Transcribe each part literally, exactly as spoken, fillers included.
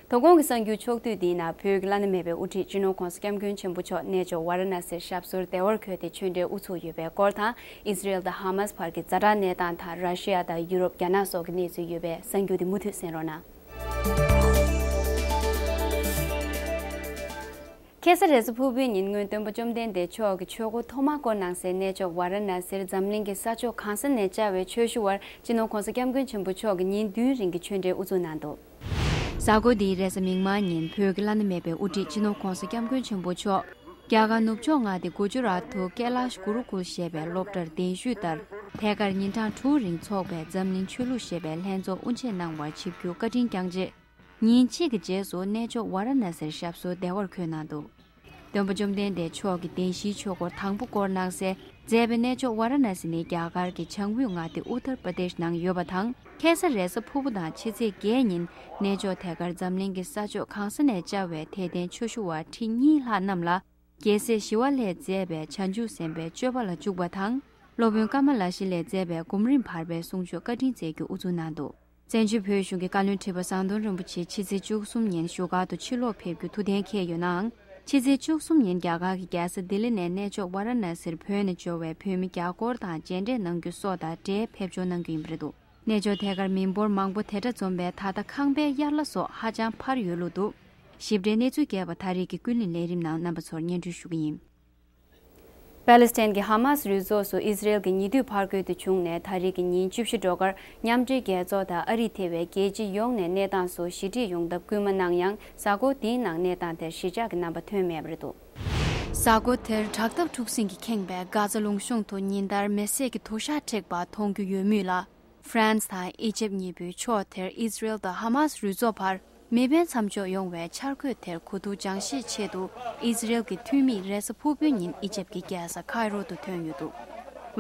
དོ་དགོང་གི་གསར་འགྱུར་ཕྱོགས་བསྡུས་འདིའི་ནང་བོད་ཀྱི་བླ་ན་མེད་པའི་དབུ་ཁྲིད་སྤྱི་ནོར་༧གོང་ས་༧སྐྱབས་མགོན་ཆེན་པོ་མཆོག་གནས་མཆོག་ཝཱ་ར་ཎ་སིར་ཞབས་སོར་བདེ་བར་འཁོད་དེ་ཆོས་འབྲེལ་དབུ་ཚུགས་ཡོད་པའི་སྐོར་དང་། ཨི་ཟི་རེལ་དང་ཧ་མཱས་བར་གྱི་ཛ་དྲག་གནས་སྟངས་དང་། ར་ཤི་ཡ་དང་ཡུ་རོབ། རྒྱ་ནག་སོགས་ཀྱི་གནས་ཚུལ་ཡོད་པའི་གསར་འགྱུར་འདི་མུ་མཐུད་གསན་རོགས་གནང་། ཁ་སང་རེས་གཟའ་ཕུར་བུའི་ཉིན་སྔོན་སྟོན་པ་བཅོམ་ལྡན་འདས་མཆོག་གིས་ཆོས་འཁོར་ཐོག་མར་བསྐོར་གནང་སའི་གནས་མཆོག་ཝཱ་ར་ཎ་སིར་འཛམ་གླིང་གི་ས་ཕྱོགས་གང་ས་ནས་བཅར་བའི་ཆོས་ཞུ་བར་སྤྱི་ནོར་༧གོང་ས་༧སྐྱབས་མགོན་ཆེན་པོ་མཆོག་གིས་ཉིན་བདུན་རིང་གི་ཆོས་འབྲེལ་དབུ་འཛུགས་གནང་འདུག། གཟའ་འཁོར་འདིའི་རེས་གཟའ་མིག་དམར་ཉིན་བོད་ཀྱི་བླ་ན་མེད་པའི་དབུ་ཁྲིད་སྤྱི་ནོར་༧གོང་ས་༧སྐྱབས་མགོན་ཆེན་པོ་མཆོག་རྒྱ་གར་ནུབ་ཕྱོགས་མངའ་སྡེ་གུ་ཇུ་རཱཏ་དུ་ཀེ་ལཱཤ་གུ་རུ་ཀུལ་ཞེས་པའི་སློབ་གྲྭར་གདན་ཞུས་ལྟར་ཐད་ཀར་ཉིན་གྲངས་དྲུག་རིང་འཚོགས་པའི་འཛམ་གླིང་ཆོས་ལུགས་ཞེས་པའི་ལྷན་ཚོགས་དབུ་འབྱེད་གནང་བར་ཆིབས་བསྒྱུར་བཀའ་དྲིན་བསྐྱངས་རྗེས། ཉིན་གཅིག་གི་རྗེས་སུ་གནས་མཆོག་ཝཱ་ར་ཎ་སིར་ཞབས་སོར་བདེ་བར་འཁོད་གནང་འདུག། སྟོན་པ་བཅོམ་ལྡན་འདས་མཆོག་གིས་བདེན་བཞིའི་ཆོས་འཁོར་དང་པོ་བསྐོར་གནང་སའི་མཛེས་པའི་གནས་མཆོག་ཝཱ་ར་ཎ་སི་ནི་རྒྱ་གར་གྱི་བྱང་དབུས་མངའ་སྡེ་ཨུ་ཏར་པ་དེཤ་ནང་ཡོད་པ་དང་། ཁ་སང་རེས་གཟའ་ཕུར་བུ་དང་ཕྱི་ཚེས་བརྒྱད་ཉིན་གནས་མཆོག་ཐད་ཀར་འཛམ་གླིང་གི་ས་ཕྱོགས་གང་ས་ནས་བཅར་བའི་དད་ལྡན་ཆོས་ཞུ་བ་ཁྲི་གཉིས་ལྷག་རྣམས་ལ། རྒྱལ་སྲས་ཞི་བ་ལྷས་མཛད་པའི་བྱང་ཆུབ་སེམས་དཔའི་སྤྱོད་པ་ལ་འཇུག་པ་དང་། སློབ་དཔོན་ཀ་མ་ལ་ཤཱི་ལས་མཛད་པའི་སྒོམ་རིམ་བར་པའི་གསུང་ཆོས་བཀའ་དྲིན་སྩལ་རྒྱུ་དབུ་འཛུགས་གནང་འདུག། བཙན་བྱོལ་བོད་གཞུང་གི་བཀའ་བློན་ཁྲི་པ་ཟམ་གདོང་རིན་པོ་ཆེ་ཕྱི་ཚེས་བཅུ་གསུམ་ཉིན་བཞུགས་སྒར་དུ་ཕྱིར་ལོག་ཕེབས་རྒྱུ་ཐུགས་གཏན་འཁེལ་ཡོད་ནའང་། ཕྱི་ཚེས་བཅུ་གསུམ་ཉིན་རྒྱ་གར་གྱི་རྒྱལ་ས་ལྡི་ལི་ནས་གནས་མཆོག་ཝཱ་ར་ཎ་སིར་བོད་ནས་འབྱོར་བའི་བོད་མི་རྒྱ་སྐོར་དང་མཇལ་འཕྲད་གནང་རྒྱུ་སོགས་དང་འབྲེལ་ཕེབས་འབྱོར་གནང་རྒྱུ་ཡིན་པ་རེད་འདུག། གནས་མཆོག་ཐད་ཀར་མི་འབོར་མང་པོ་དེ་འདྲ་འཛོམས་པའི་ད་ལྟ་ཁང་པའི་གཡར་ལ་སོགས་ཧ་ཅང་འཕར་ཡོད་ལུགས་འདུག། ཞིབ་ཕྲའི་གནས་ཚུལ་རྒྱས་པ་ད་རེས་ཀྱི་ཀུན་གླེང་ལས་རིམ་ནང་རྣམ་པ་ཚོར་སྙན་སྒྲོན་ཞུ་གི་ཡིན། པེ་ལེ་སི་ཐན་གྱི་ཧ་མཱས་རུས་ཚོགས་སུ་ཨི་ཟི་རེལ་གྱི་ཉེ་དུས་ཕར་རྒོལ་དེ་བྱུང་ནས་ད་རེས་ཀྱི་ཉིན་བཅུ་བཞི་འགྲོ་ཁར་མཉམ་འབྲེལ་རྒྱལ་ཚོགས་དང་ཨ་རི་ཐེ་བའི་རྒྱལ་སྤྱི་ཡོངས་ནས་གནས་སྟངས་སུ་ཞི་འགྲིག་ཡོང་ཐབས་སྐུལ་མ་གནང་ཡང་། གཟའ་འཁོར་འདིའི་ནང་གནས་སྟངས་དེར་ཞི་འཇགས་ཀྱི་རྣམ་པ་ཐོན་མེད་པ་རེད་འདུག། གཟའ་འཁོར་དེར་དྲག་འཐབ་འཁྲུག་ཟིང་གིས་ཁེངས་པའི་གྷ་ཛ་ལུང་གཤོང་དུ་ཉིན་ལྟར་མེ་བསྲེགས་ཀྱི་དུ་ཞག་འཁྲིགས་པ་མཐོང་རྒྱུ་ཡོད་མུས་ལ། ཧྥ་རན་སི་དང་ཨི་ཇེབ་གཉིས་པོས་ཕྱོགས་དེར་ཨི་ཟི་རེལ་དང་ཧ་མཱས་རུས་ཚོགས་བར་མེ་འཕེན་མཚམས་འཇོག་ཡོང་བའི་འཆར་འགོད་དེར་གོ་བསྡུར་སྦྱང་ཤེས་ཆེད་དུ་ཨི་ཟི་རེལ་གྱི་འཐུས་མིས་རེས་གཟའ་ཕུར་བུའི་ཉིན་ཨི་ཇེབ་ཀྱི་རྒྱལ་ས་ཁའི་རོ་དུ་ཐོན་ཡོད་འདུག།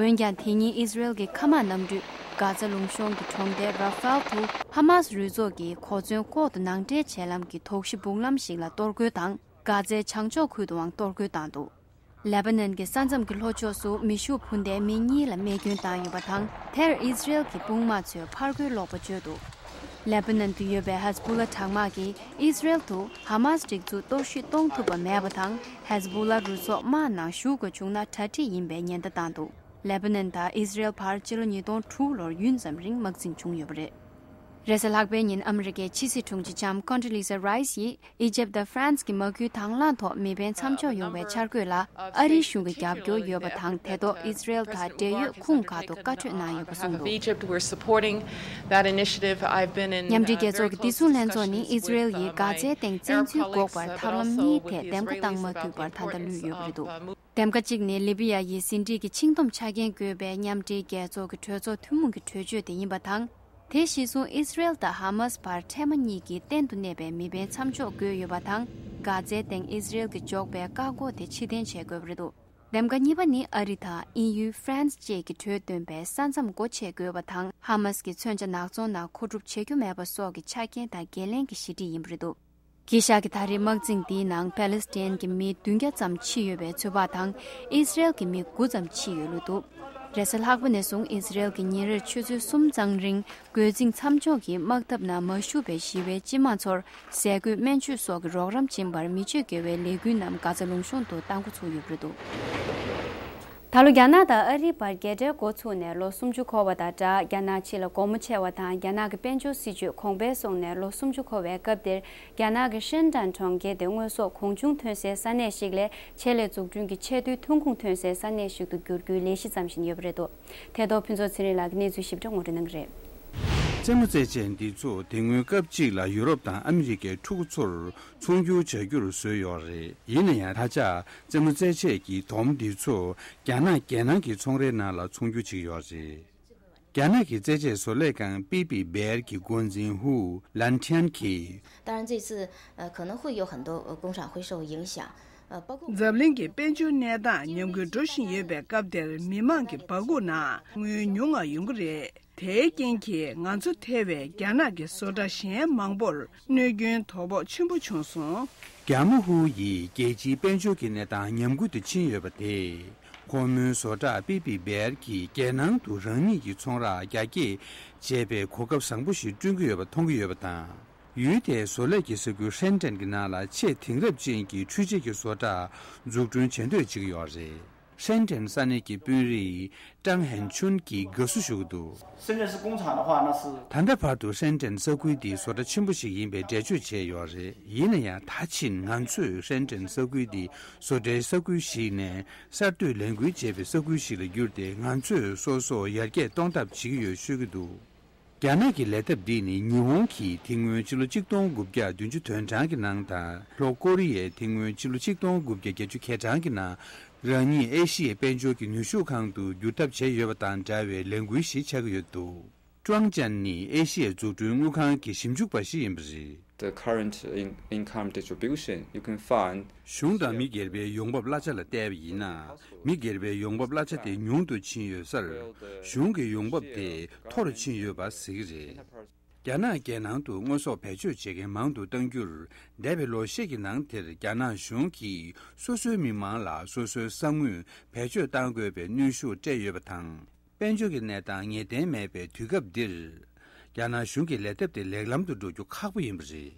འོན་ཀྱང་དེ་ཉིན་ཨི་ཟི་རེལ་གྱི་མཁའ་དམག་གནམ་གྲུས་གྷ་ཛ་ལུང་གཤོང་གི་གྲོང་རྡལ་ར་ཧྥལ་དུ་ཧ་མཱས་རུས་ཚོགས་ཀྱིས་གོ་མཚོན་ལྐོག་ཏུ་ནང་འདྲེན་བྱེད་ལམ་གྱི་དོགས་གཞི་སྦུག་ལམ་ཞིག་ལ་གཏོར་རྒོལ་དང་། གྷ་ཛའི་བྱང་ཕྱོགས་ཁུལ་དུའང་གཏོར་རྒོལ་བཏང་འདུག། ལེ་པ་ནན་གྱི་ས་མཚམས་ཀྱི་ལྷོ་ཕྱོགས་སུ་མེ་ཤུགས་འཕུར་མདའི་མི་གཉིས་ལ་རྨས་སྐྱོན་བཏང་ཡོད་པ་དང་། དེར་ཨི་ཟི་རེལ་གྱི་དཔུང་དམག་ཚོས་ཕར་རྒོལ་ལོག་པ་བརྗོད་འདུག། ལེ་པ་ནན་དུ་ཡོད་པའི་ཧེ་ཟ་བུ་ལ་དྲག་དམག་གིས་ཨི་ཟི་རེལ་དུ་ཧ་མཱས་སྒྲིག་འཛུགས་གཏོར་བཤིག་གཏོང་ཐུབ་པ་མེད་པ་དང་། ཧེ་ཟ་བུ་ལ་རུ་ཚོགས་དམག་ནང་ཞུགས་དགོས་བྱུང་ན་གྲ་སྒྲིག་ཡིན་པའི་ཉེན་བརྡ་བཏང་འདུག། ལེ་པ་ནན་དང་ཨི་ཟི་རེལ་བར་ཕྱི་ལོ་ཉིས་སྟོང་དྲུག་ལོར་ཡུན་ཙམ་རིང་དམག་འཛིང་བྱུང་ཡོད་པ་རེད། རེས་གཟའ་ལྷག་པའི་ཉིན་ཨ་མི་རི་ཀའི་ཕྱི་སྲིད་དྲུང་ཆེ་ལྕམ་ཀོན་ཌོ་ལི་ཛ་རའི་སི་ཡིས་ཨི་ཇེབ་དང་ཧྥ་རན་སི་གི་དམག་ཁུལ་དང་བླངས་ཐོག་མེ་འཕེན་མཚམས་འཇོག་ཡོང་བའི་འཆར་འགོད་ལ་ཨ་རིའི་གཞུང་གི་རྒྱབ་སྐྱོར་ཡོད་པ་དང་། དེ་ཐོག་ཨི་ཟི་རེལ་དང་འབྲེལ་ཡོད་ཁུངས་ཁག་ཏུ་བཀའ་འཁྲོལ་གནང་ཡོད་པ་གསུངས་འདུག། Egypt, we're supporting that initiative. I've been in, uh, མཉམ་འབྲེལ་རྒྱལ་ཚོགས་ཀྱི་བདེ་སྲུང་ལྷན་ཚོགས་ནི་ཨི་ཟི་རེལ་ཡིས་གྷ་ཛའི་སྟེང་བཙན་འཛུལ་འགོག་པར་ཐབས་ལམ་གཉིས་ཐད་འདེམས་ཀ་བཏང་མ་ཐུབ་པར་ད་ལྟ་ལུས་ཡོད་པ་རེད་འདུག། འདེམས་ཀ་གཅིག་ནི་ལི་བི་ཡ་ཡི་ཟིན་བྲིས་ཀྱི་ཆིངས་འདོམས་ཆ་རྐྱེན་དགོས་པའི་མཉམ་འབྲེལ་རྒྱལ་ཚོགས་ཀྱི་གྲོས་ཚོགས་ཐུན་མོང་གི་གྲོས་ཆོད་དེ་ཡིན་པ་དང་། དེ་གཞིར་བཟུང་ཨི་ཟི་རེལ་དང་ཧ་མཱས་བར་འཕྲལ་མ་གཉིས་ཀྱིས་གཏན་དུ་གནས་པའི་མེ་འཕེན་མཚམས་འཇོག་དགོས་ཡོད་པ་དང་། གྷ་ཛའི་སྟེང་ཨི་ཟི་རེལ་གྱིས་འཇོག་པའི་བཀག་འགོག་དེ་ཕྱིར་འཐེན་བྱེད་དགོས་པ་རེད་འདུག། འདེམས་ཀ་གཉིས་པ་ནི་ཨ་རི་དང་དབྱིན་ཡུལ། ཧྥ་རན་སི་བཅས་ཀྱིས་གྲོས་བཏོན་པའི་ས་མཚམས་སྒོ་ཕྱེ་དགོས་པ་དང་། ཧ་མཱས་ཀྱི་མཚོན་ཆ་ནག་ཚོང་ནང་མཁོ་སྒྲུབ་བྱེད་རྒྱུ་མེད་པ་སོགས་ཀྱི་ཆ་རྐྱེན་དང་འགན་ལེན་གྱི་བཤད་སྒྲིག་ཡིན་པ་རེད་འདུག། དཀྱིལ་ཤར་གྱི་ད་རེས་དམག་འཛིང་འདིའི་ནང་པེ་ལེ་སི་ཐན་གྱི་མི་བདུན་བརྒྱ་ཙམ་འཆི་ཡོད་པའི་ཚོད་དཔག་དང་། ཨི་ཟི་རེལ་གྱི་མི་དགུ་ཙམ་འཆི་ཡོད་ལུགས་འདུག། རེས་གཟའ་ལྷག་པ་ནས་བཟུང་ཨི་ཟི་རེལ་གྱིས་ཉིན་རེར་ཆུ་ཚོད་གསུམ་ཙམ་རིང་རྒོལ་འཛིང་མཚམས་འཇོག་གིས་དམག་འཐབ་ནང་མ་ཞུགས་པའི་ཞི་བའི་སྤྱི་དམངས་ཚོར་ཟས་གོས། སྨན་བཅོས་སོགས་ཀྱི་རོགས་རམ་སྦྱིན་པར་མི་སྤྱོད་དགེ་བའི་ལས་འགུལ་རྣམས་གྷ་ཛ་ལུང་གཤོང་དུ་གཏང་འགོ་ཚུགས་ཡོད་པ་རེད་འདུག། ད་ལོ་རྒྱ་ནག་དང་ཨ་རིའི་བར་རྒྱལ་འབྲེལ་འགོ་ཚུགས་ནས་ལོ་སུམ་ཅུ་འཁོར་བ་དང་སྦྲགས། རྒྱ་ནག་ཕྱི་ལ་སྒོ་མོ་ཕྱེ་བ་དང་རྒྱ་ནག་གི་དཔལ་འབྱོར་སྲིད་ཇུས་གོང་འཕེལ་སོང་ནས་ལོ་སུམ་ཅུ་འཁོར་བའི་སྐབས་དེར། རྒྱ་ནག་གི་ཧྲེན་ཀྲེན་གྲོང་ཁྱེར་དེ་དངོས་ཟོག་གོང་ཆུང་ཐོན་སའི་ས་གནས་ཤིག་ལས་ཆེད་ལས་འཛུགས་སྐྲུན་གྱི་ཆེས་མཐོའི་ཐོན་ཁུངས་ཐོན་སའི་ས་གནས་ཤིག་ཏུ་འགྱུར་རྒྱུའི་ལས་གཞི་བརྩམས་བཞིན་ཡོད་པ་རེད་འདུག། ཐད་གཏོང་ཕུན་ཚོགས་ཚེ་རིང་ལགས་ཀྱིས་གནས་ཚུལ་ཞིབ་ཕྲ་ངོ་སྤྲོད་གནང་གི་རེད། རྩེད་མོ་རྩེད་ཆས་འདི་ཚོ་དེ་སྔོན་སྐབས་གཅིག་ལ་ཡུ་རོབ་དང་ཨ་མི་རི་ཀའི་ཕྲུ་གུ་ཚོར་ཚོང་སྒྱུར་བྱ་རྒྱུར་བཟོས་ཡོད་རེད། ཡིན་ན་ཡང་ད་ཆ་རྩེད་མོ་རྩེད་ཆས་ཀྱི་དོམ་འདི་ཚོ་རྒྱ་ནག་རྒྱལ་ནང་གི་ཚོང་རའི་ནང་ལ་ཚོང་སྒྱུར་བྱེད་ཀྱི་ཡོད་རེད། རྒྱ་ནག་གི་རྩེད་ཆས་བཟོ་ལས་ཁང་པི་པི་སྦེར་གྱི་འགོ་འཛིན་ཧུ་ལན་ཐན་གྱིས། 当然，这次呃可能会有很多呃工厂会受影响，呃，包括 འཛམ་གླིང་གི་དཔལ་འབྱོར་གནས་སྟངས་ཉམས་རྒུད་འགྲོ་བཞིན་ཡོད་པའི་སྐབས་དེར་མི་དམངས་ཀྱི་སྦ་ཁུག་ནང་དངུལ་ཉུང་ང་ཡོང་གི་རེད། དེའི་རྐྱེན་གྱིས་ང་ཚོ་ཐེ་བའི་རྒྱ་ནག་གི་བཟོ་གྲྭ་གཞན་མང་པོར་གནོད་སྐྱོན་དོ་ཕོག་ཆེན་པོ་བྱུང་སོང་། རྒྱ་མོ་ཧུ་ཡིས་རྒྱལ་སྤྱིའི་དཔལ་འབྱོར་གྱི་གནས་སྟངས་ཉམས་རྒུད་དུ་ཕྱིན་ཡོད་པ་དེས། ཁོ་མོའི་བཟོ་གྲྭ་པི་པི་སྦེར་གྱིས་རྒྱལ་ནང་དུ་རང་ཉིད་ཀྱི་ཚོང་ར་རྒྱ་སྐྱེད་བྱེད་པའི་གོ་སྐབས་བཟང་པོ་ཞིག་བསྐྲུན་གྱི་ཡོད་པ་མཐོང་གི་ཡོད་པ་དང་། ཡུལ་དེའི་བཟོ་ལས་ཀྱི་ས་ཁུལ་ཧྲེན་ཀྲེན་གྱི་ནང་ལ་ཆེས་དེང་རབས་ཅན་གྱི་འཕྲུལ་ཆས་ཀྱི་བཟོ་གྲྭ་འཛུགས་སྐྲུན་བྱེད་འདོད་བྱེད་ཀྱི་ཡོད་རེད། ཧྲེན་ཀྲེན་ས་གནས་ཀྱི་དཔོན་རིགས་ཀྲང་ཧན་ཆུན་གྱིས་དགའ་བསུ་ཞུ་གི་འདུག 深圳市工厂的话，那是 ད་ལྟ་བར་དུ་ཧྲེན་ཀྲེན་ས་ཁུལ་འདི་བཟོ་གྲྭ་ཆེན་པོ་ཞིག་ཡིན་པའི་འགྲེལ་བརྗོད་བྱས་ཡོད་རེད། ཡིན་ན་ཡང་ད་ཕྱིན་ང་ཚོས་ཧྲེན་ཀྲེན་ས་ཁུལ་འདི་བཟོ་གྲྭའི་ས་ཁུལ་ཞིག་ནས་གསར་གཏོད་ལས་འགུལ་བྱེད་པའི་ས་ཁུལ་ཞིག་ལ་བསྒྱུར་ཏེ་ང་ཚོས་སོ་སོ་ཡར་རྒྱས་གཏོང་ཐབས་བྱེད་ཀྱི་ཡོད་ཤོད་ཀྱི་འདུག་རྒྱ་ནག་གི་ལས་ཐབས་འདི་ནི་ཉི་ཧོང་གིས་དེ་སྔོན་ཕྱི་ལོ་ཆིག་སྟོང་དགུ་བརྒྱ་བདུན་ཅུ་དོན་གྲངས་ཀྱི་ནང་དང་། ལྷོ་ཀོ་རི་ཡས་དེ་སྔོན་ཕྱི་ལོ་ཆིག་སྟོང་དགུ་བརྒྱ་བརྒྱད་ཅུ་གྱ་གྲངས་ཀྱི་ནང་རང་ཉིད་ཨེ་ཤི་ཡའི་དཔལ་འབྱོར་གྱི་ནུས་ཤུགས་ཁང་དུ་བསྒྱུར་ཐབས་བྱས་ཡོད་པ་དང་འདྲ་བའི་ལས་འགུལ་ཞིག་ཆགས་ཀྱི་ཡོད་འདུག་ཀྲང་ཅན་ནི་ཨེ་ཤི་ཡའི་འཛུགས་སྐྲུན་དངུལ་ཁང་གི་ཞིབ་འཇུག་པ་ཞིག་ཡིན་པ་རེད། The current in- income distribution, you can find གཞུང་དང་མི་སྒེར་པའི་ཡོང་འབབ་གླ་ཆ་ལ་བལྟས་པ་ཡིན་ན། མི་སྒེར་པའི་ཡོང་འབབ་གླ་ཆ་དེ་ཉུང་དུ་ཕྱིན་ཡོད་སར། གཞུང་གི་ཡོང་འབབ་དེ་མཐོ་རུ་ཕྱིན་ཡོད་པ་གཟིགས་ཀྱི་རེད། རྒྱ་ནག་རྒྱལ་ནང་དུ་དངོས་ཟོག་བེད་སྤྱོད་བྱེད་མཁན་མང་དུ་གཏང་རྒྱུར། འདས་པའི་ལོ་ཤས་ཀྱི་ནང་དེར་རྒྱ་ནག་གཞུང་གིས་སོ་སོའི་མི་མང་ལ་སོ་སོའི་ས་དངུལ་བེད་སྤྱོད་གཏང་དགོས་པའི་གནོན་ཤུགས་སྤྲད་ཡོད་པ་དང་། དཔལ་འབྱོར་གྱི་གནས་སྟངས་ངེས་གཏན་མེད་པའི་དུས་སྐབས་འདིར། རྒྱ་ནག་གཞུང་གི་ལས་ཐབས་དེ་ལེགས་ལམ་དུ་འགྲོ་རྒྱུ་ཁག་པོ་ཡིན་པ་རེད།